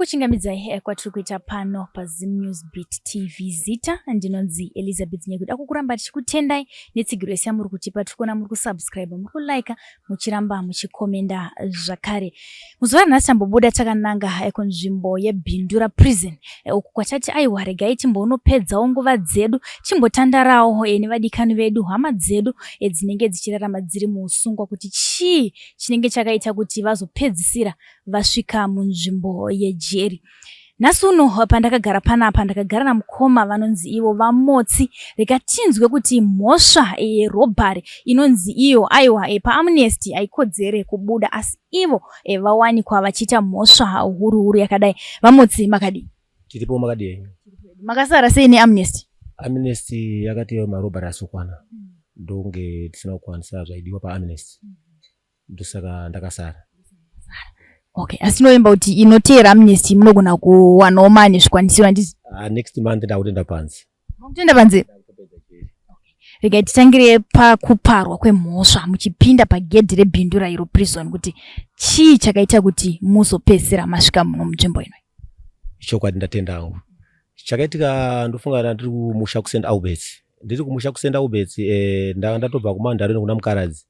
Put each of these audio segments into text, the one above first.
Kukuchingamidzai eh, kwatiri kuita pano paZim News Beat TV. Zita ndinonzi Elizabeth Nyekuda kukuramba tichikutendai netsigiro yese yamuri kutipa. Tiri kuona muri kusubscribe, muri kulike, muchiramba muchikomenda zvakare. Muzuva ranhasi tambobuda takananga eh, kunzvimbo yeBindura Prison eh, uku kwatati aiwa regai timbonopedzawo nguva dzedu timbotandarawo nevadikani vedu hama dzedu dzinenge dzichirarama dziri muusungwa kuti chii chinenge chakaita kuti vazopedzisira vasvika munzvimbo yejeri. Nhasi uno pandakagara panapa ndakagara namukoma vanonzi ivo VaMotsi. Rega tinzwe kuti mhosva yerobhari inonzi iyo aiwa e, paamnesty haikodzere kubuda asi ivo e, vawanikwa vachiita mhosva huru huru yakadai. VaMotsi makadii? Tiripo makadii henyu? Makasara sei neamnesty? Amnesty yakati marobhari asokwana ndonge tisina kukwanisa zvaidiwa paamnesty. Ndosaka ndakasara. Okay, asi tinoimba kuti inoteera amnesty munogona kuwanawo mane zvikwanisiro handiti? Ah, next month ndakutoenda panze. Makutoenda panze? Regai titangire pakuparwa kwemhosva muchipinda pagedhi reBindura iro prison kuti chii chakaita kuti muzopedzisira masvika muno munzvimbo ino? Chokwadi ndatenda hangu. Chakaitika ndofunga ndiri kumusha kuSt Alberts. Ndiri kumusha kuSt Alberts eh, ndanga ndatobva kuMandareni kuna Mukaradzi.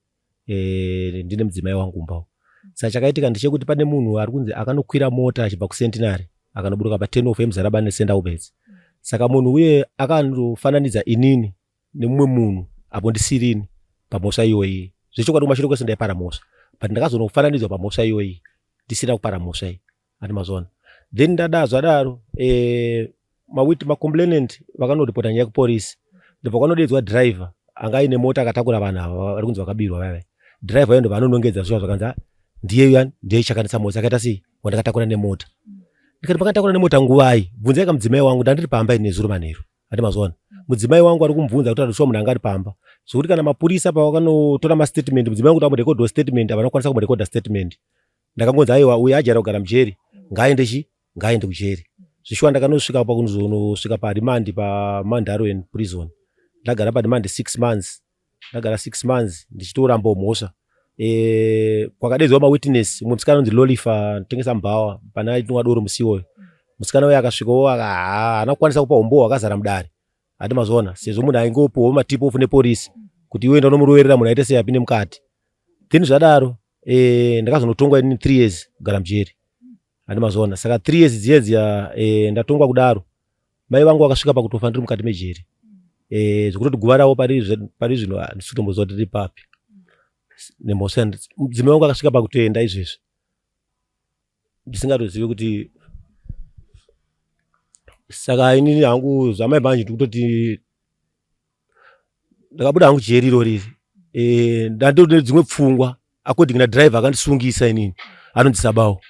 e, ndine mudzimai wangu kumba uko saka chakaitika ndechekuti pane munhu ari kunzi akanokwira mota achibva kucentinary akanoburuka paten of emuzarabani neSt Alberts saka munhu uye akanofananidza inini nemumwe munhu apo ndisirini pamhosva iyoyi zvechokwadi kumashure kwese ndaipara mhosva but ndakazonofananidzwa pamhosva iyoyi ndisina kupara mhosva iyi ati mazona then ndada zvadaro eh, mawit macomplainant vakanoripota nyaya kupolisi ndobva kwanodeedzwa driver anga aine mota akatakura vanhu ava vari kunzi vakabirwa vaiva driver uyo ndobva anonongedza zviva zvakanzi ah, ndiye uya ndiye chakanetsa mota akaita sei wandakatakura nemota ndikati makatakura nemota nguvai bvunzai kamudzimai wangu ndandiri pamba ini nezuro manheru ati mazona mudzimai wangu ari kumubvunza kuti anoshuwa munhu anga ari pamba zvekuti kana mapurisa pavakanotora mastatement mudzimai wangu kuti amurekodhawo statement havana kukwanisa kumurekodha statement Ndakangonzi aiwa uyu ajaira kugara mujeri ngaaende chi ngaaende kujeri. Zvishuwa ndakanosvika pakuzonosvika paremand paMandaroen prison. Ndagara paremand 6 months. Ndagara 6 months ndichitorambawo mhosva. E, kwakadedzwa mawitness umwe musikana anonzi Lolifa anotengesa mbhawa pana aitinwa doro musi iwoyo. Musikana uyo akasvikawo haana kukwanisa kupa umbowo hwakazara mudare. Handi mazviona sezvo munhu aingopuwawo matip off nepolisi kuti iwe enda unomuroverera munhu aite sei apinde mukati. Then zvadaro e, ndakazonotongwa ini 3 years kugara mujeri handi mazviona saka 3 years dziye dziya e, ndatongwa kudaro mai vangu vakasvika pakutofa ndiri mukati mejeri e, zvekutoti guva ravo pari zvino handisi kutomboziva kuti riri papi nemhosva mudzimai wangu akasvika pakutoenda izvezvi ndisingatozivi kuti saka inini hangu zvamai manje ndikutoti ndakabuda hangu jeri irori iri eh, ndandotone dzimwe pfungwa according na driver akandisungisa inini anonzi Sabawo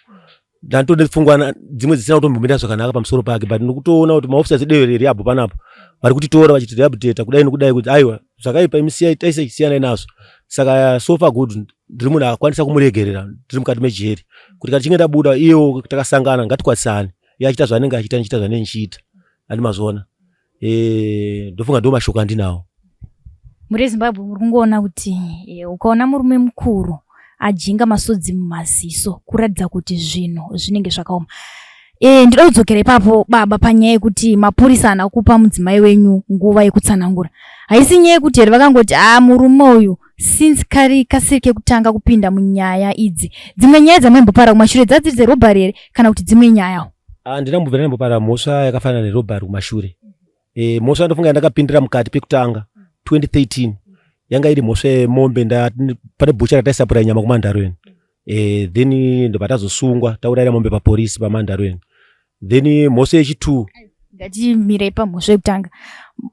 ndandotone pfungwa dzimwe dzisina kutombomira zvakanaka pamusoro pake but ndikutoona kuti maofficers edu erehab panapa vari kutitora vachiti rehabilitator kudai nokudai kuti aiwa zvakaipa imi siyai taisei siyanai nazvo saka so far good ndiri munhu akakwanisa kumuregerera ndiri mukati mejeri kuti kana tichinge ndabuda iyewo takasangana ngatikwanisane iye achiita zvaanenge achiita ndichiita zvanenge ndichiita andi mazviona Eh, ndofunga ndo mashoko andinawo. Mhuri yeZimbabwe muri kungoona kuti eh, ukaona murume mukuru ajinga masodzi mumaziso kuratidza kuti zvinhu zvinenge zvakaoma. E, ndinoda kudzokera ipapo baba panyaya yekuti mapurisa haana kupa mudzimai wenyu nguva yekutsanangura. Haisi nyaya yekuti here vakangoti a ah, murume uyu since kari kasiri kekutanga kupinda munyaya idzi. Dzimwe nyaya dzamaimbopara kumashure dzadziri dzerobhari here kana kuti dzimwe nyayawo? Handina kumbobvira ndambopara mhosva yakafanana nerobhari kumashure. E, mhosva ndofunga yandakapindira mukati pekutanga 2013 yanga iri mhosva yemombe pane bhucha rataisapura nyama kumandarweni e, then ndobva tazosungwa taurayira mombe paporisi pamandarweni then mhosva yechi2 ngatimirei pamhosva yekutanga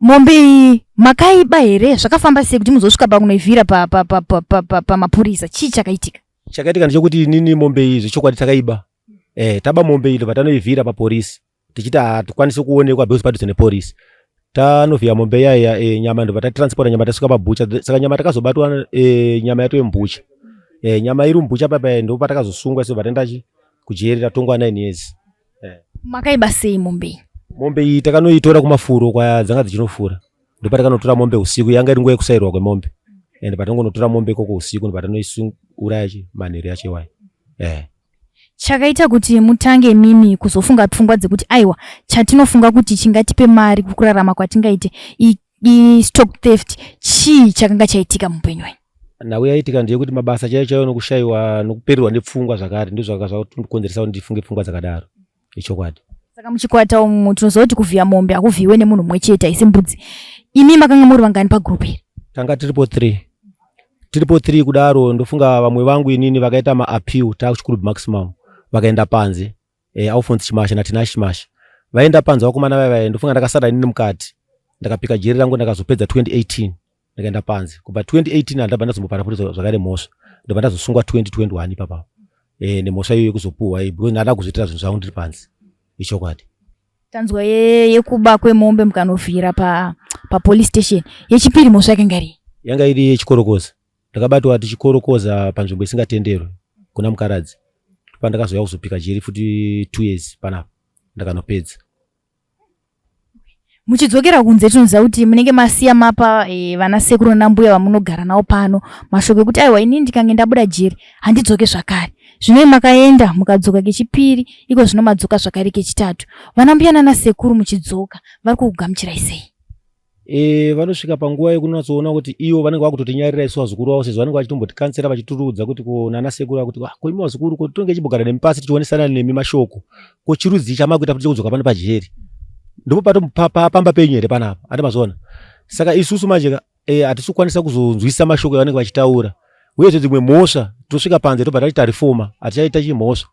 mombe iyi makaiba here zvakafamba sei kuti muzosvika pakunoivhira pamapurisa chii chakaitika chakaitika ndechekuti inini mombe iyi zvechokwadi takaiba eh, taba mombe iyi ndobva tanoivhira paporisi tichiti hatikwanisi kuonekwa because padhuze neporisi tanovhiya mombe yaiya e, nyama ndobva tatransporta nyama tasvika pabhucha saka nyama takazobatwa e, nyama yatove mubhucha e, nyama iri mubhucha papa ndo patakazosungwa isu bva taenda kujeri tatongwa 9 years e. Makaiba sei mombe iyi? Mombe iyi takanoitora kumafuro kwadzanga dzichinofura ndopatakanotora mombe usiku yanga iri nguva yekusairwa kwemombe and patangonotora mombe ikoko usiku ndopatanoiuraya manheru yacho iwayo eh. Chakaita kuti mutange imimi kuzofunga pfungwa dzekuti aiwa, chatinofunga kuti chingatipe mari kukurarama kwatingaite i-stock theft, chii chakanga chaitika muupenyu hwenyu? Nhau yaitika ndeyekuti mabasa chaiyo chaiyo nokushaiwa nokupererwa nepfungwa zvakare ndizvo zvakakonzeresa kuti ndifunge pfungwa dzakadaro, ichokwadi. Saka muchikwata umu tinoziva kuti kuvhiya mombe hakuvhiyiwe nemunhu mumwe chete, haisi mbudzi. Imi makanga muri vangani pagroup iri? Tanga tiripo 3, tiripo 3 kudaro. Ndofunga vamwe vangu inini vakaita maappeal taakuchikurubi maximum, vakaenda panze. Alphonse Chimasha naTinash Chimasha vaenda panze, vakomana vaya vaya. Ndofunga ndakasara inini mukati, ndakapika jeri rangu, ndakazopedza 2018, ndakaenda panze. Kubva 2018 handabva ndazombopara futi zvakare mhosva, ndobva ndazosungwa 2021 ipapapo nemhosva iyoyo yekuzopuhwa iyi, because ndada kuzviitira zvinhu zvangu ndiri panze, ichokwadi. Tanzwa yekuba kwemombe mukanovhira papolice station. Yechipiri mhosva yakanga iri? Yanga iri yechikorokoza. Ndakabatwa tichikorokoza panzvimbo isingatenderwi kuna Mukaradzi, pandakazouya kuzopika jeri futi 2 years panapa, ndakanopedza. Muchidzokera kunze, tinoziva kuti munenge masiya mapa vana sekuru nambuya vamunogara navo pano mashoko ekuti aiwa, inini ndikange ndabuda jeri handidzoke zvakare. Zvino makaenda, mukadzoka kechipiri, iko zvino madzoka zvakare kechitatu. Vana mbuya nana sekuru muchidzoka vari kukugamuchirai sei? Vanosvika panguva yekunatsoona kuti ivo vanenge vakutotinyarira isu vazukuru vavo, sezvo vanenge vachitombotikansera, vachitiudza kuti ko nana sekuru vakuti, "Ah, ko imi vazukuru, ko tinenge tichimbogara nemi pasi tichionesana nemi mashoko, ko chirudzi chamakuita kuti chekudzoka pano pajeri? Ndipo pato pamba penyu here panapa?" Andi mazviona? Saka isusu manje hatisi kukwanisa kuzonzwisisa mashoko avanenge vachitaura. Uyezve dzimwe mhosva tosvika panze tobva tati tareforma, hatichaita chimhosva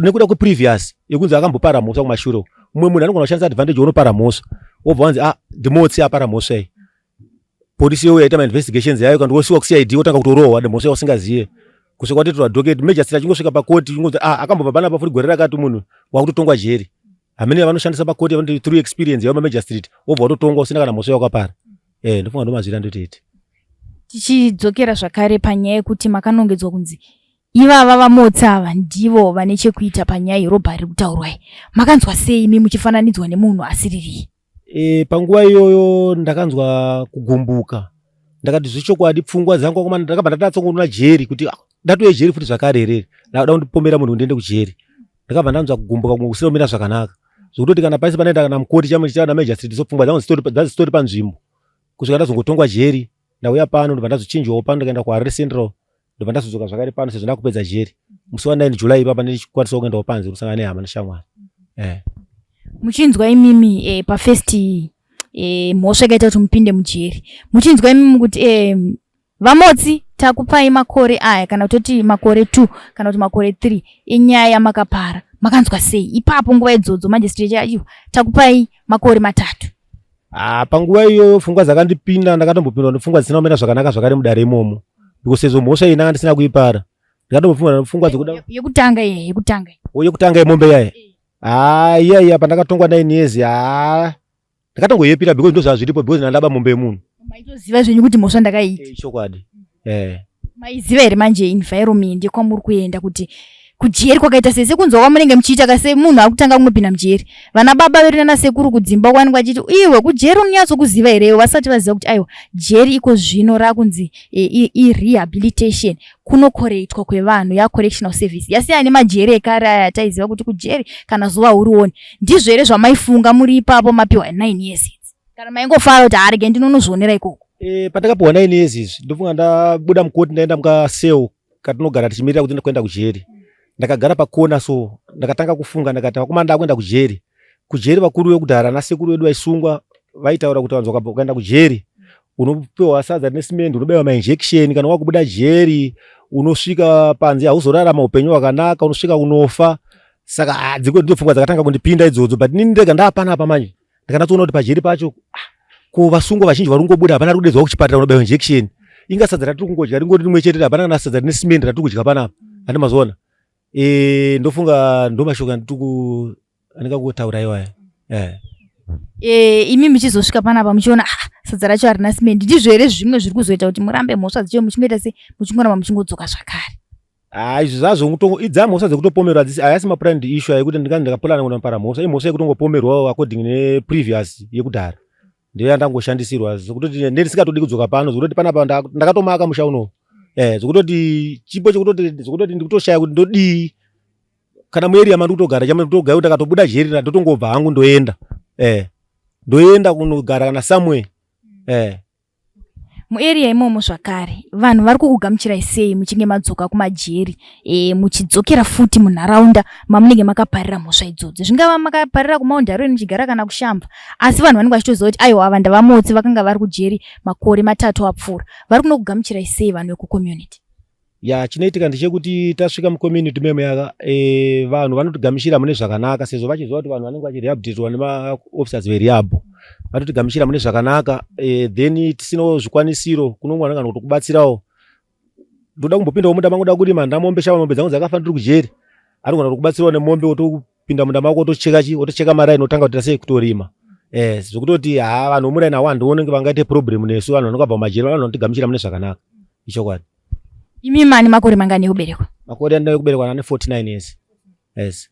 nekuda kweprevious yekunzi akambopara mhosva kumashure uko. Mumwe munhu anogona kushandisa advantage, unopara mhosva, wobva wanzi, "Ah, ndimotsi apara mhosva iyi." Polisi youya yaita mainvestigations yayo, kana wosiwa kuCID, wotanga kutorohwa nemhosva yausingaziye, kusvika watotorwa docket, magistrate achingosvika pakoti chingonzi, "Ah, akambobva panapa futi gore rakati." Munhu wakutotongwa jeri. Hamene yavanoshandisa pakoti yavanoti through experience yavo mamagistrate, wobva watotongwa usina kana mhosva yakapara. Ndofunga ndomazvira ndotoiti. Tichidzokera zvakare panyaya yekuti makanongedzwa kunzi ivava vamotsi ava ndivo vane chekuita panyaya yerobha riri kutaurwa iyi, makanzwa sei imi muchifananidzwa nemunhu asiririyi? Panguva iyoyo ndakanzwa kugumbuka. Ndakati zvechokwadi pfungwa dzangu akomana, ndakabva ndatatsokonona jeri kuti, "Ah, ndatouye jeri futi zvakare here? Ndakuda kundipomera munhu ndiende kujeri." Ndakabva ndanzwa kugumbuka kumwe kusina kumira zvakanaka, zvekutoti kana paisi panoenda kana mukoti chamo chichava namagistrate, so pfungwa dzangu dzazisitori panzvimbo kusvika ndazongotongwa jeri. Ndauya pano, ndobva ndazochinjwawo pano, ndikaenda kuHarare Central, ndobva ndazodzoka zvakare pano sezvo ndakupedza jeri musi wa9 July ipapa, ndichikwanisawo kuendawo panze kusangana nehama neshamwari. Muchinzwa imimi pafirst mhosva yakaita kuti mupinde mujeri, muchinzwa imimi kuti vamotsi takupai makore aya, kana kutoti makore 2 kana kuti makore 3 enyaya yamakapara, makanzwa sei ipapo nguva idzodzo magistrate aiwa, takupai makore 3? Ah, panguva iyoyo pfungwa dzakandipinda, ndakatombopindwa nepfungwa dzisina kumira zvakanaka zvakare mudare imomo, because sezvo mhosva iyi ndanga ndisina kuipara, ndakatombopindwa nepfungwa dzekuda Yekutanga iye, yekutanga. O, yekutanga yemombe yaya? Haa, iya iya pandakatongwa 9 years, haa, ndakatongoyepira because ndo zvazviripo, because ndandaba mombe yemunhu. Maitoziva zvenyu kuti mhosva ndakaiita? Chokwadi. Maiziva here manje environment yekwamuri kuenda, kuti kujeri kwakaita sei, sekunzwa kwamunenge muchiita kase munhu akutanga kunopinda mujeri? Vana baba vedu nanasekuru kudzimba kwanenge vachiti, "Iwe, kujeri unonyatsokuziva here?" Vasati vaziva kuti aiwa, jeri iko zvino rakunzi irehabilitation, kunokoreitwa kwevanhu, yacorrectional service, yasiyana nemajeri ekare aya ataiziva kuti kujeri kana zuva hurioni. Ndizvo here zvamaifunga muri ipapo mapiwa 9 years idzi, kana maingofara kuti harege ndinonozvionera ikoko? Pandakapiwa 9 years izvi, ndofunga ndabuda mukoti, ndaenda mukasel katinogara tichimirira kuti kuenda kujeri. Ndakagara pakona, so ndakatanga kufunga, ndakati, "Vakomana, ndakuenda kujeri." Kujeri vakuru vekudhara nasekuru vedu vaisungwa vaitaura kuti vanzi ukaenda kujeri unopiwa sadza rine simendi, unobaiwa mainjection, kana wakubuda jeri unosvika panze hauzorarama upenyu hwakanaka, unosvika unofa. Saka dziko ndidzo pfungwa dzakatanga kundipinda idzodzo. But inini ndega ndaapanapa manje ndakanatsoona kuti pajeri pacho, ah, ko vasungwa vazhinji vari kungobuda, hapana ari kudedzwa kuchipatara unobaiwa injection. Inga sadza ratiri kungodya ringori rimwe chete, hapana kana sadza rine simendi ratiri kudya panapa, handi mazoona? Ndofunga ndo mashoko andiri andingangotaura iwaya. Imi muchizosvika panapa muchiona, ah, sadza racho harina simendi, ndizvo here zvimwe zviri kuzoita kuti murambe mhosva dzicho muchingoita se muchingoramba muchingodzoka zvakare? Ah, izvi zvazvo idza mhosva dzekutopomerwa dzisi, hayasi maplanned issue ayekuti ndinganzi ndakapulana kunopara mhosva. Imhosva yekutongopomerwawo according neprevious yekudhara, ndiyo yandangoshandisirwa, zvekutoti ndendisingatodi kudzoka pano, zvekutoti panapa ndakatomaka musha uno, zvekutoti chipo chekutoti zvekutoti ndikutoshaya kuti ndodii. Kana muarea mandikutogara chamandikutogara kuti ndakatobuda jeri ndotongobva hangu ndoenda. Ndoenda kunogara kana somewhere. Muarea imomo zvakare vanhu vari kukugamuchirai sei muchinge madzoka kumajeri, muchidzokera futi munharaunda mamunenge makaparira mhosva idzodzo? Zvingava makaparira kuMount Darwin muchigara kana kuShamva, asi vanhu vanenge vachitoziva kuti aiwa, ava ndavaMotsi, vakanga vari kujeri makore 3 apfuura. Vari kunokugamuchirai sei vanhu vekucommunity? Ya, chinoitika ndechekuti tasvika mucommunity memo yaka, vanhu vanotigamuchira mune zvakanaka, sezvo vachiziva kuti vanhu vanenge vachirehabilitatwa nemaofficers verehab, vanotigamuchira mune zvakanaka. Then tisinawo zvikwanisiro, kunomwe vanenge kutokubatsirawo. Ndoda kumbopindawo munda mangu, da kurima, ndamombe shava, mombe dzangu dzakafa ndiri kujeri. Anogona kukubatsirawo nemombe, wotopinda munda mako, wotocheka chi wotocheka maraini, wotanga kuita sei, kutorima. Zvekutoti ha, vanhu vomuraini awo handioni vangaite problem nesu. Vanhu vanenge vabva mumajeri vanhu vanotigamuchira mune zvakanaka, ichokwadi. Imi mani makore mangani ekuberekwa? Makore andinayo ekuberekwa ane 49 years, yes.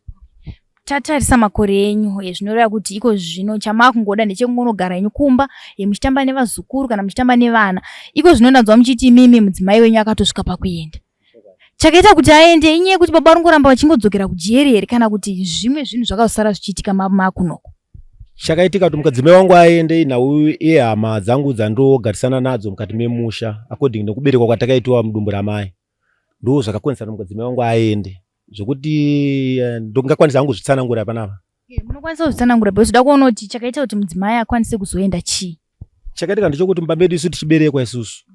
Tatarisa makore enyu, zvinoreva kuti iko zvino chamakungoda ndechekungonogara henyu kumba, muchitamba nevazukuru kana muchitamba nevana. Iko zvino ndanzwa muchiti imimi mudzimai wenyu akatosvika pakuenda. Chakaita kuti aende inyaya yekuti baba vari vachingodzokera kujeri here, kana kuti zvimwe zvinhu zvakazosara zvichiitika makunoko? Chakaitika kuti mukadzimai wangu aende inhau yehama dzangu dzandogarisana nadzo mukati memusha, according nekuberekwa kwatakaitiwa mudumbu ramai. Ndo zvakakonzera kuti mukadzimai wangu aende, zvokuti ndingakwanisa hangu kuzvitsanangura panapa. Munokwanisa kuzvitsanangura, because da kuona kuti chakaita kuti mudzimai akwanise kuzoenda chii. Chakaitika ndechekuti mumba medu isu tichiberekwa isusu,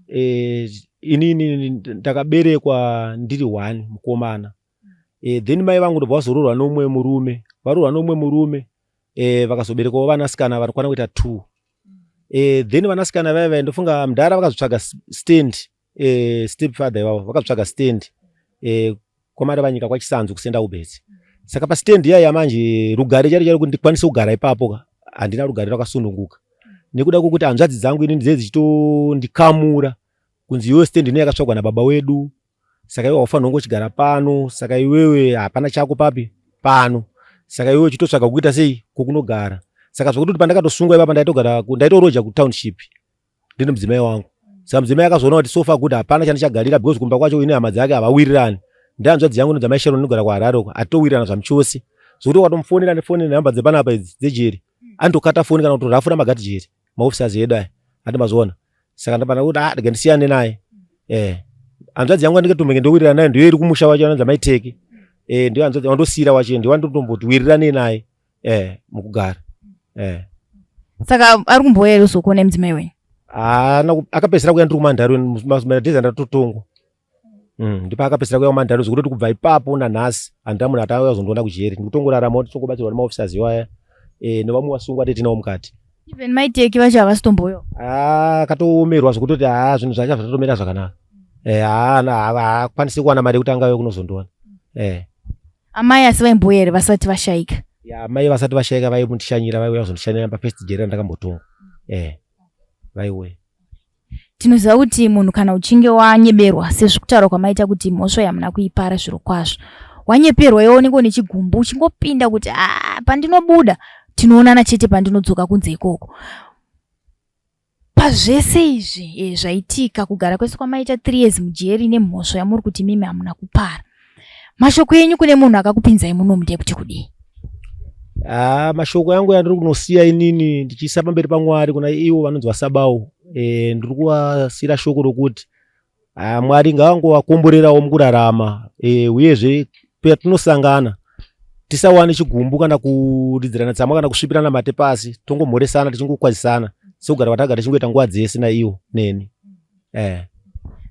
inini ndakaberekwa ndiri one mukomana. Then mai vangu ndobva vazoroorwa nomumwe murume. Varoorwa nomumwe murume, vakazoberekawo vanasikana vanokwana kuita two. Then vanasikana vaya vaya, ndofunga mudhara vakazotsvaga stand, step father ivavo vakazotsvaga stand kwaMarevanyika, kwaChisanzu, kuSt Alberts. Saka pastand iya manje, rugare charo charo kuti ndikwanise kugara ipapo ka, handina rugare rwakasununguka, nekuda kwokuti hanzvadzi dzangu ini ndidze dzichitondikamura kunzi iwewe stand ino yakatsvagwa nababa wedu, saka iwe haufanirwa kunge uchigara pano, saka iwewe hapana chako papi pano, saka iwewe uchitotsvaga kuita sei kwokunogara. Saka zvekuti pandakatosungwa ipapa, ndaitogara, ndaitoroja kutownship ndine mudzimai wangu. Saka mudzimai akazoona kuti so far good, hapana chandichagarira, because kumba kwacho ine hama dzake havawirirani. Ndehanzvadzi yangu inonzi Mai Sharon, inogara kuHarare uko, hatitowirirana zvamuchose, zvokuti ukatomufonera nefoni, nenhamba dzepanapa idzi dzejeri, anotokata foni kana kutorafura magati jeri, maofficers edu aya ati mazoona. Saka ndapana kuti ah, rega ndisiyane naye. Hanzvadzi yangu andingatombenge ndowirirana naye ndiyo iri kumusha wacho, anonzi Mai Teki. Ndiyo hanzvadzi wandosiyira wacho, ndiyo wandotomboti wiriranei naye mukugara. Saka ari kumbouya here kuzokuona mudzimai wenyu? Haana, akapedzisira kuuya ndiri kuMandarweni, madhezi andatotongwa. Ndipo akapedzisira kuuya kuMandarweni, zvekutoti kubva ipapo nanhasi handina munhu atauya kuzondiona kujeri. Ndikutongoraramawo tichongobatsirwa nemaofficers iwaya, nevamwe vasungwa tetinawo mukati. Even Maiteki vacho havasitombouyawo? Akatoomerwa zvekutoti haa, zvinhu zvacho hazvatotomira zvakanaka. Haana, haakwanisi kuwana mari yekuti angauye kunozondiona. Amai asi vaimbouya here vasati vashaika? Ya, mai vasati vashaika vaimundishanyira, vaiuya kuzondishanyira pafirst jeri randakambotongwa. Vaiuya. Tinoziva kuti munhu kana uchinge wanyeberwa, sezvikutaura kwamaita kuti mhosva yamuna kuipara zviro kwazvo, wanyeperwa, iwe unenge une chigumbu uchingopinda kuti a, pandinobuda tinoonana chete, pandinodzoka kunze ikoko. Pazvese izvi, zvaitika, kugara kwese kwamaita 3 years mujeri nemhosva yamuri kuti mimi hamuna kupara, mashoko enyu kune munhu akakupinzai munomu ndeyekuti kudii? Ah, mashoko yangu yandiri kunosiya inini ndichiisa pamberi paMwari kuna ivo vanonzi vaSabau, ndiri kuvasiyira shoko rokuti Mwari ngavangovakomborerawo mukurarama, uyezve patinosangana tisawane chigumbu kana kuridzirana tsamwa kana kusvipirana mate pasi, tongomhoresana tichingokwazisana sekugara kwatagara tichingoita nguva dzese naivo neni.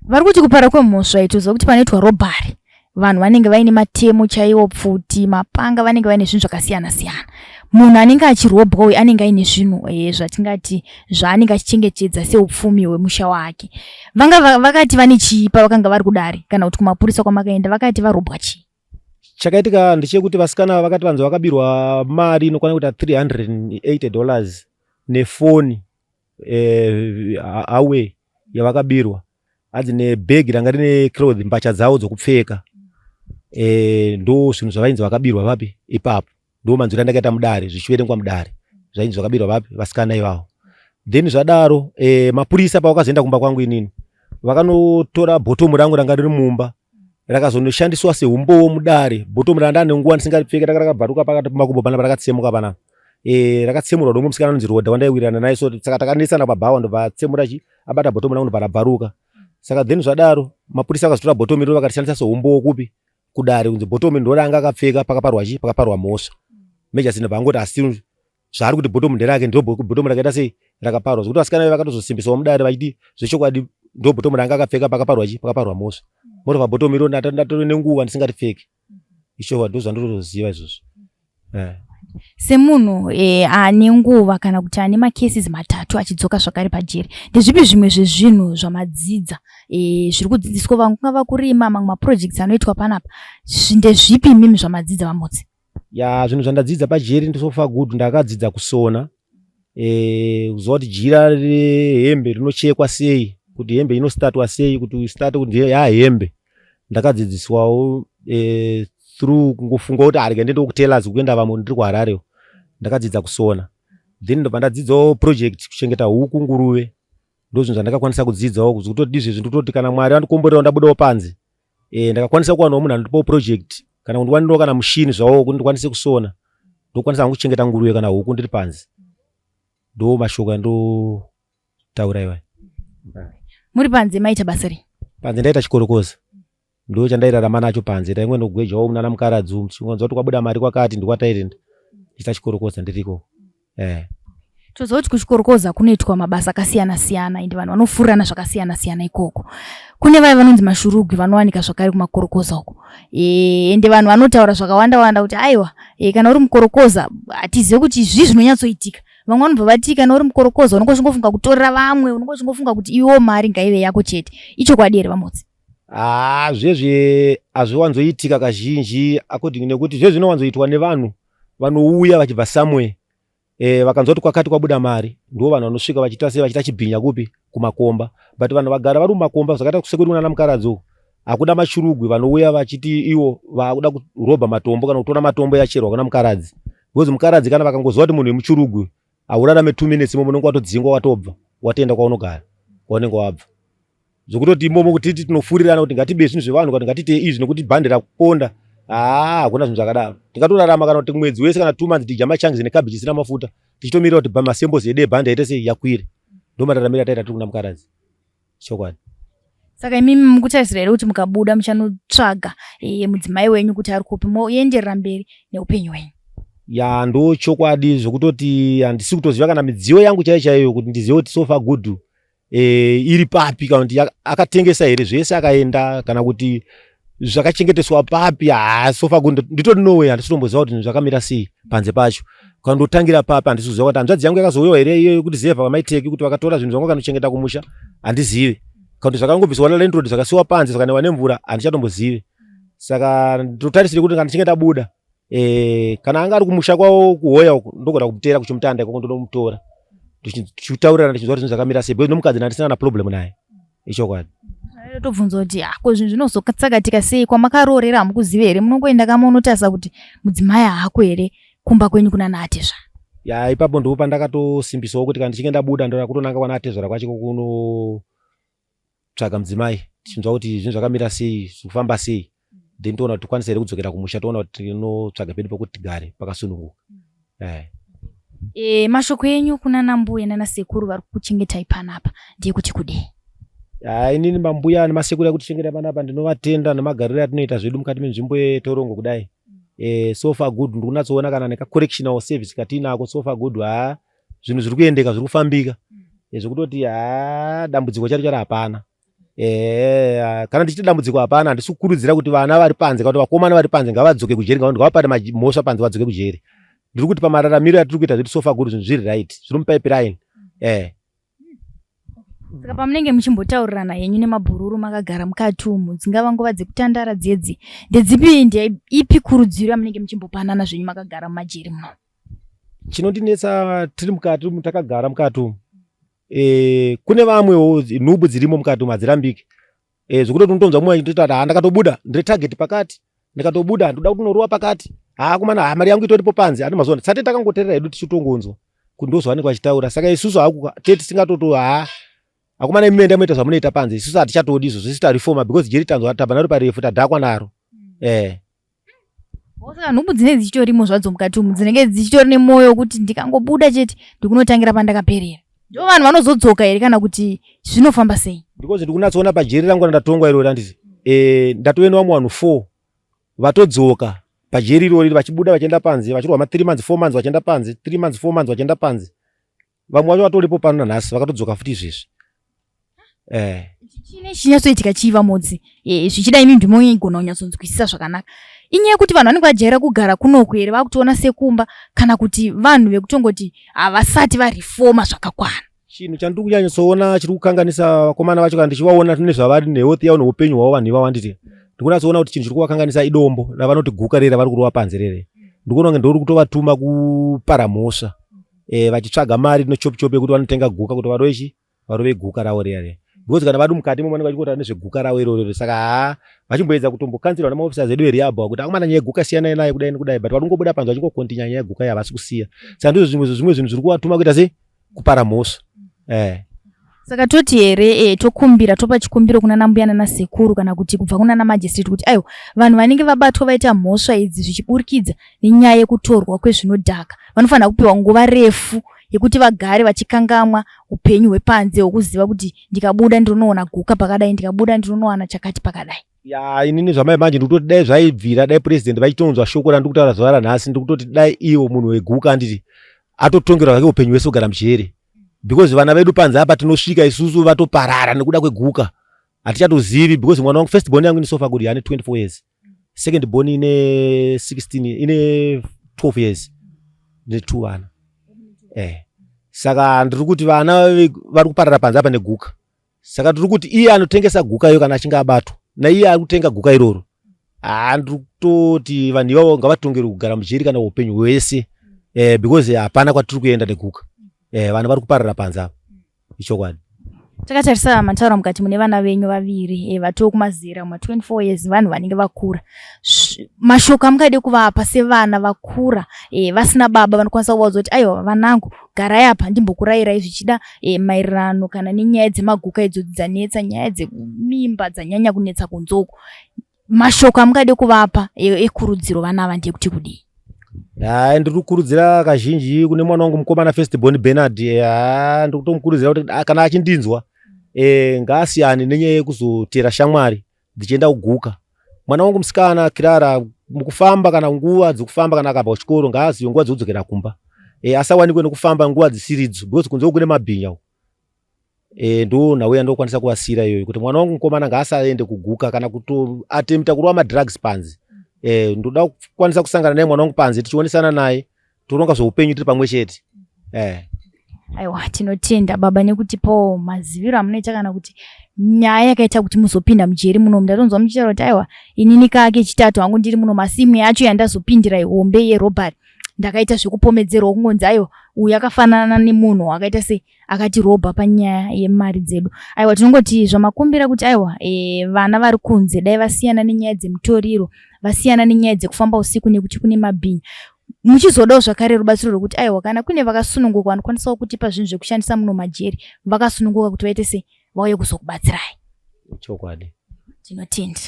Vari kuti kupara kwemhosva itoziva kuti panoitwa robbery vanhu vanenge vaine matemo chaiwo, pfuti, mapanga, vanenge vaine zvinhu zvakasiyana siyana. Munhu anenge achirobwa uyu anenge aine zvinhu, zvatingati zvaanenge achichengetedza seupfumi hwemusha wake. Vanga vakati vane chii pavakanga vari kudare kana kuti kumapurisa kwamakaenda? Vakati varobwa chii? Chakaitika ndechekuti vasikana vakati vanzi vakabirwa mari inokwana kuita $380 nefoni, awe yavakabirwa hanzi nebhegi ranga rine cloth, mbatya dzavo dzokupfeka. Ndo zvinhu zvavainzi vakabirwa vapi ipapo. Ndo manzwiro andakaita mudare, zvichiverengwa mudare, zvainzi zvakabirwa vapi vasikana ivavo. Then zvadaro, mapurisa pavakazoenda kumba kwangu inini, vakanotora bhotomu rangu ranga riri mumba. Rakazonoshandiswa seumbowo mudare. Bhotomu ranga ndane nguva ndisingaripfeke, ranga rakabvaruka pakati pemakumbo panapa, rakatsemuka panapa. Rakatsemurwa nomumwe musikana anonzi Roda wandaiwirirana naye, so saka takanetsana pabhawa, ndobva atsemura chi abata bhotomu rangu, ndobva rabvaruka. Saka then zvadaro mapurisa akazotora bhotomu iro vakarishandisa seumbowo kupi? Kudare, kunzi bhotomu ndo ranga akapfeka pakaparwa chi pakaparwa mhosva. Major ndobva angoti asi zvaari kuti bhotomu nderake, ndo bhotomu rakaita sei? Rakaparwa. Zvekuti vasikana ve vakatozosimbisawo mudare vachiti zvechokwadi ndo bhotomu ranga akapfeka pakaparwa chi pakaparwa mhosva. Moreover, bhotomu iro ndatori nenguva ndisingaripfeki. Ichokwadi, ndo zvandotoziva izvozvo. Semunhu ane nguva kana kuti ane macases 3 achidzoka zvakare pajeri, ndezvipi zvimwe zvezvinhu zvamadzidza zviri kudzidziswa vamwe, kungava kurima, mamwe maprojects anoitwa panapa? Ndezvipi imimi zvamadzidza, VaMotsi? Ya, zvinhu zvandadzidza pajeri, so far good, ndakadzidza kusona, kuziva kuti jira rehembe rinochekwa sei, kuti hembe inostatwa sei, kuti ustate kuti yahembe. Ndakadzidziswawo through kungofunga kuti arege ndiende kutailors kuenda vamwe ndiri kuHarare. Ndakadzidza kusona, then ndobva ndadzidzawo project, kuchengeta huku, nguruve. Ndo zvinhu zvandakakwanisa kudzidzawo, kutoti izvezvi ndikutoti kana Mwari vandikomborerawo ndabudawo panze, ndakakwanisa kuwanawo munhu anondipawo project kana kundiwanirawo kana mushini zvawo kuti ndikwanise kusona, ndokwanisa hangu kuchengeta nguruve kana huku ndiri panze. Ndo mashoko andotaura iwaya. Muri panze maita basa rei? Panze ndaita chikorokoza, ndo chandairarama nacho panze. Taimwe ndogwejawo munana Mukaradzi umu, tichingonzwa kuti kwabuda mari kwakati, ndikwataienda ndichiita chikorokoza ndiriko. Toziva kuti kuchikorokoza kunoitwa mabasa akasiyana siyana, ende vanhu vanofurirana zvakasiyana siyana ikoko. Kune vaya vanonzi mashurugwi vanowanika zvakare kumakorokoza uko. Ende vanhu vanotaura zvakawanda wanda kuti aiwa, kana uri mukorokoza, hatizive kuti zvii zvinonyatsoitika. Vamwe vanobva vati kana uri mukorokoza unonge uchingofunga kutorera vamwe, unonge uchingofunga kuti iwewo mari ngaive yako chete. Ichokwadi here, VaMotsi? Haa, zvezve hazviwanzoitika kazhinji, according nekuti zve zvinowanzoitwa nevanhu vanouya vachibva somewhere, vakanzwa kuti kwakati kwabuda mari, ndo vanhu vanosvika vachiita sei? Vachiita chibhinya kupi? Kumakomba. But vanhu vagara vari mumakomba zvakaita sekuti kunana Mukaradzi uku, hakuna machurugwi vanouya vachiti ivo vakuda kurobha matombo kana kutora matombo yacherwa kuna Mukaradzi, because Mukaradzi kana vakangoziva kuti munhu wemuchurugwi, haurarame 2 minutes imomo, unenge watodzingwa, watobva, watoenda kwaunogara, kwaunenge wabva. Zvokutoti imomo kuti titi tinofurirana kuti ngatibe zvinhu zvevanhu kana ngatiite izvi nekuti bhande rakuponda, haa, hakuna zvinhu zvakadaro. Tingatorarama kana kuti mwedzi wese kana 2 months tidya machangs nekabhichi isina mafuta, tichitomirira kuti masembozi edu ebhande aite sei? Yakwire. Ndo mararamiro ataita tiri kuna Mukaradzi, chokwadi. Saka imimi mukutarisira here kuti mukabuda muchanotsvaga mudzimai wenyu kuti ari kupi, moenderera mberi neupenyu hwenyu? Ya, ndo chokwadi, zvokutoti handisi kutoziva kana midziyo yangu chaiyo chaiyo kuti ndizive kuti so far good iri papi, kana kuti akatengesa here zvese akaenda, kana kuti zvakachengeteswa papi. Haa, so far good nditori nowhere, handisi kutomboziva kuti zvinhu zvakamira sei panze pacho, kana ndotangira papi handisi kuziva, kuti hanzvadzi yangu yakazouyawo here iyoyo kuti zevha vamaiteki kuti vakatora zvinhu zvangu vakanochengeta kumusha, handizivi, kana kuti zvakangobviswa nalandlord zvakasiwa panze zvakanewa nemvura, handichatombozivi. Saka ndotarisire kuti kana ndichinge ndabuda, kana anga ari kumusha kwavo kuHoya uku, ndogona kumutera kuchimutanda ikoko, ndonomutora tichitaurirana, tichinzwa kuti zvinhu zvakamira sei, because nomukadzi handisina kana problem naye, ichokwadi. Tobvunza kuti ah, ko zvinhu zvinozotsakatika sei? Kwamakaroorera hamukuzive here? Munongoenda kama unotarisa kuti mudzimai haako here kumba kwenyu kuna naatezvara? Ya, ipapo ndipo pandakatosimbisawo kuti kana ndichinge ndabuda ndoda kutonanga kwana atezvara kwacho kunotsvaga mudzimai, tichinzwa kuti zvinhu zvakamira sei, zvikufamba sei, then toona kuti tikwanisa here kudzokera kumusha, toona kuti tinotsvaga pedu pekuti tigare pakasununguka. Mashoko enyu kuna nambuya nanasekuru vari kukuchengetai panapa ndeyekuti kudii? Ha, inini mambuya nemasekuru ekutichengeta panapa ndinovatenda nemagariro atinoita zvedu mukati menzvimbo yetorongo kudai. So far good, ndikunatsoona kana nekacorrectional service katiinako, so far good. Ha, zvinhu zviri kuendeka, zviri kufambika, zvekutoti ha, dambudziko charo charo hapana. Kana ndichiti dambudziko hapana, handisi kukurudzira kuti vana vari panze kana kuti vakomana vari panze ngavadzoke kujeri, ngavapare mhosva panze vadzoke kujeri. Ndiri kuti pamararamiro atiri kuita zvedu, so far good, zvinhu zviri right, zviri mupipeline. Saka pamunenge muchimbotaurirana henyu nemabhururu makagara mukati umu, dzingava nguva dzekutandara dzedzi, ndedzipi, ndeipi kurudziro yamunenge muchimbopanana zvenyu makagara mumajeri muno? Chinondinetsa tiri mukati umu, takagara mukati umu, kune vamwewo nhubu dzirimo mukati umu, hadzirambiki, zvekutoti unotonzwa mumwe achitoti haa, ndakatobuda ndiri target pakati, ndikatobuda ndoda kuti unorova pakati. Haa kumana, haa, mari yangu itoripo panze, andi mazuva sati takangoteerera hedu tichitongonzwa kuti ndozvavanenge vachitaura. Saka isusu haku tete tisingatoto, haa. Akomana imi menda moita zvamunoita panze, isusu hatichatodi izvozvo, isu tarifoma because jeri tanzwa tabva naro parefu, tadhakwa naro. Saka nhumbu dzinenge dzichitorimo zvadzo mukati umu, dzinenge dzichitori nemwoyo wekuti ndikangobuda chete ndikunotangira pandakaperera. Ndo vanhu vanozodzoka here kana kuti zvinofamba sei? Because ndikunatsoona pajeri rangu randatongwa irori handiti, ndatove nevamwe vanhu 4 vatodzoka pajeri irori, vachibuda vachienda panze, vachirwa ma 3 months, 4 months, vachienda panze, 3 months, 4 months, vachienda panze. Vamwe vacho vatoripo pano nanhasi, vakatodzoka futi izvezvi. Chine chinyatsoitika chii VaModzi? Zvichida imi ndimoigona kunyatsonzwisisa zvakanaka. Inyaya yekuti vanhu vanenge vajaira kugara kunoku here, vakutoona sekumba, kana kuti vanhu vekutongoti havasati varifoma zvakakwana? Chinhu chandiri kunyanyotsoona chiri kukanganisa vakomana vacho, kana ndichivaona nezvavari nehealth yavo neupenyu hwavo vanhu ivavo, handiti, ndikunatsoona kuti chinhu chiri kuvakanganisa idombo ravanoti guka rere vari kurova panze rere. Ndikuona kunge ndori kutovatuma kupara mhosva, vachitsvaga mari inochopi chopi yekuti vanotenga guka kuti varove chi varove guka ravo riya riya, because kana vari mukati imomo vanenge vachingotaura nezveguka ravo iroro. Saka haa, vachimboedza kutombokanzirwa nemaofficers edu erehab kuti akomana, nyaya yeguka siyanai nayo, kudai nekudai, but vari kungobuda panze vachingokontinya nyaya yeguka iyi, havasi kusiya. Saka ndizvo zvimwe zvinhu zviri kuvatuma kuita sei, kupara mhosva. Saka toti here tokumbira, topa chikumbiro kuna nambuya nanasekuru kana kuti kubva kuna namagistrate kuti aiwa, vanhu vanenge vabatwa vaita mhosva idzi zvichiburikidza nenyaya yekutorwa kwezvinodhaka vanofanira kupiwa nguva refu yekuti vagare vachikangamwa upenyu hwepanze hwekuziva kuti ndikabuda ndinonoona guka pakadai, ndikabuda ndinonowana chakati pakadai? Ya, inini zvamai manje ndikutoti dai zvaibvira, dai president vachitonzwa shoko randiri kutaura zuva ranhasi, ndikutoti dai ivo munhu weguka, handiti, atotongerwa zvake upenyu hwese kugara mujeri, because vana vedu panze apa tinosvika isusu vatoparara nekuda kweguka, hatichatozivi. Because mwana wangu, first born yangu ini so far kuti ane 24 years, second born ine 16, ine 12 years, ndine two vana. Saka ndiri kuti vana vari kuparara panze apa neguka. Saka tiri kuti iye anotengesa guka iyo, kana achinge abatwa naiye ari kutenga guka iroro, haa, ndiri kutoti vanhu ivavo ngavatongerwe kugara mujeri kana upenyu hwese, because hapana kwatiri kuenda neguka. Vana vari kuparara panze apa, ichokwadi. Takatarisa mataura mukati mune vana venyu vaviri vatoo kumazera ma24 years, vanhu vanenge vakura. Mashoko amungade kuvapa sevana vakura vasina baba vanokwanisa kuvaudza kuti aiwa, vanangu, garai apa ndimbokurayirai zvichida maererano kana nenyaya dzemaguka idzodzi dzanetsa, nyaya dzemimba dzanyanya kunetsa kunzoko, mashoko amungade kuvapa ekurudziro vana ava ndeyekuti kudii? Hai, ndiri kukurudzira kazhinji kune mwana wangu mukomana, first born, Bernard. Ha, ndiri kutomukurudzira kuti kana achindinzwa, ngaasiyane nenyaya yekuzotera shamwari dzichienda kuguka. Mwana wangu musikana Kirara, mukufamba kana nguva dzekufamba, kana akabva kuchikoro, ngaazive nguva dzekudzokera kumba, asawanikwe nekufamba nguva dzisiridzo, because kunze kune mabhinya uko. Ndo nhau yandokwanisa kuvasiyira iyoyo, kuti mwana wangu mukomana ngaasaende kuguka kana kutoatempta kurova madrugs panze. Ndoda kukwanisa kusangana naye mwana wangu panze, tichionesana naye, toronga zveupenyu tiri pamwe chete. Aiwa, tinotenda baba nekutipawo maziviro amunoita kana kuti nyaya yakaita kuti muzopinda mujeri muno. Ndatonzwa muchitaura kuti aiwa, inini kake chitatu hangu ndiri muno, masimu yacho yandazopindira ihombe yerobbery, ndakaita zvekupomedzerwa kungonzi aiwa, uyu akafanana nemunhu akaita sei, akatirobha panyaya yemari dzedu. Aiwa, tinongoti zvamakumbira kuti aiwa, vana vari kunze dai vasiyana nenyaya dzemutoriro, vasiyana nenyaya dzekufamba usiku nekuti kune mabhinya. Muchizodawo zvakare rubatsiro rwekuti aiwa, kana kune vakasununguka vanokwanisawo kutipa zvinhu zvekushandisa muno majeri, vakasununguka kuti vaite sei, vauye kuzokubatsirai. Chokwadi. Tinotenda.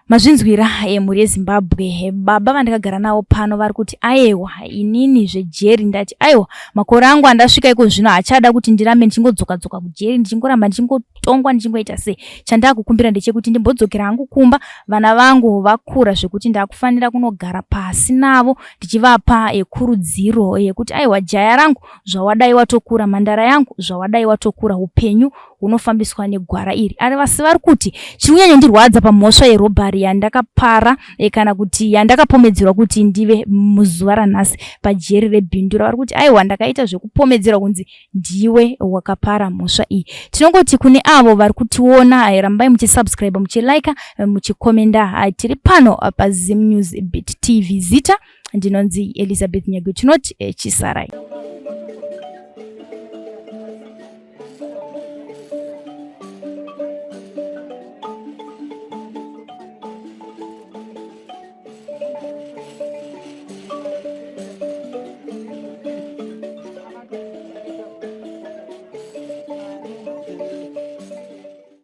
Mazvinzwira, mhuri yeZimbabwe, baba vandakagara navo pano vari kuti aiwa, inini zvejeri ndati aiwa, makore angu andasvika iko zvino hachada kuti ndirambe ndichingodzoka dzoka kujeri, ndichingoramba ndichingotongwa, ndichingoita sei. Chandakukumbira ndechekuti ndimbodzokera hangu kumba, vana vangu vakura zvekuti ndakufanira kunogara pasi navo ndichivapa kurudziro yekuti aiwa, jaya rangu, zvawadai watokura, mhandara yangu, zvawadai watokura, upenyu hunofambiswa negwara iri. Ari vasi vari kuti chiri kunyanyondirwadza pamhosva yerobbery yandakapara kana kuti yandakapomedzerwa kuti ndive muzuva ranhasi pajeri reBindura, vari kuti aiwa, ndakaita zvekupomedzerwa kunzi ndiwe wakapara mhosva iyi. Tinongoti kune avo vari kutiona, rambai muchisubscribe, muchilike, muchikomenda. Tiri pano paZim News Beat TV. Zita ndinonzi Elizabeth Nyagwe. Tinoti chisarai.